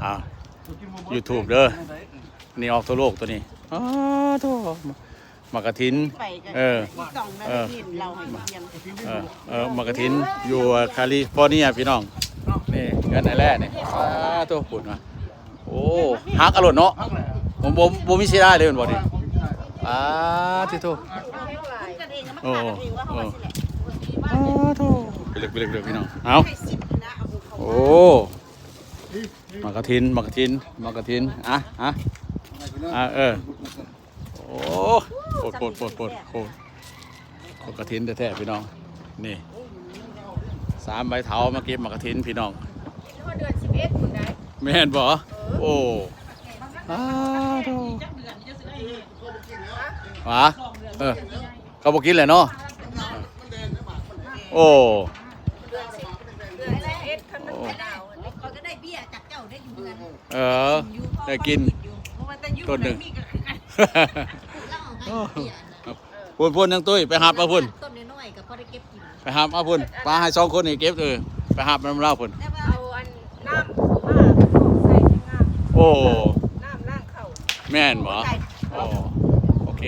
ອ່າ YouTube ເດີ ນີ້ອອກທົ່ວໂລກໂຕນີ້. ອ້າໂທ້ ໝາກກະຖິນ ໄປກັນ ເອີ ອີກຕ້ອງໄດ້ ເອີ ເຫັນເລົ່າໃຫ້ຮຽນ ເອີ ເອີ ໝາກກະຖິນຢູ່ຄາລີຟໍເນຍພີ່ນ້ອງ. ນີ້ເຮືອນອ້າຍແລ້ນີ້ ອ້າໂທ້ ພຸ້ນວ່າ ໂອ້ ຫັກເອົາໂລດເນາະ ບໍ່ ບໍ່ ບໍ່ມີເສຍດາຍເລີຍແມ່ນບໍ່ນີ້? ປາດຕິໂທ້ ໂອ້ ໂອ້ ປາດໂທ້ ໄປເລີຍ ໄປເລີຍ ໄປເລີຍ ພີ່ນ້ອງ. ເອົາ ໂອ້ ໝາກກະຖິນ ໝາກກະຖິນ ໝາກກະຖິນ ອ່ະ ອ່ະ ອ່ະ ເອີ ໂອ້ ໂພດ ໂພດ ໂພດ ໂພດ ໝາກກະຖິນແທ້ໆ ພີ່ນ້ອງ. ນີ້ ສາມໃບເຖົ້າມາເກັບໝາກກະຖິນພີ່ນ້ອງ. ຮອດເດືອນສິບເອັດພຸ້ນໃດ໋. ແມ່ນບໍ່? ເອີ ໂອ້ ອ້າໂທ້ ຫວາ ເອີ ເຂົາບໍ່ກິນແຫຼະເນາະ. ໂອ້ ເດືອນສິບເອັດ ຄັນມັນເປັນດາວ ຂ້ອຍກໍໄດ້ເບ້ຍຈາກເຈົ້າໄດ້ຢູ່ເຮືອນ. ເອີ ໄດ້ກິນ ເພາະວ່າແຕ່ຢູ່ ຕົ້ນໜຶ່ງ ມີກໍຄືກັນ ລາວເອົາໃຫ້ເບ້ຍນະ. ພຸ້ນ ພຸ້ນ ນາງຕຸ້ຍ ໄປຮັບເອົາພຸ້ນ ຕົ້ນນ້ອຍໆ ກໍພໍໄດ້ເກັບກິນ ໄປຮັບເອົາພຸ້ນ ປາໃຫ້ສອງຄົນນີ້ເກັບ ເອີ ໄປຮັບນຳລາວພຸ້ນ. ແຕ່ວ່າເອົາອັນນ້ຳມາໃສ່ໃຫ້ງາມ. ໂອ້ ນ້ຳລ້າງເຂົ້າ. ແມ່ນບໍ່? ໂອ້ ໂອເຄ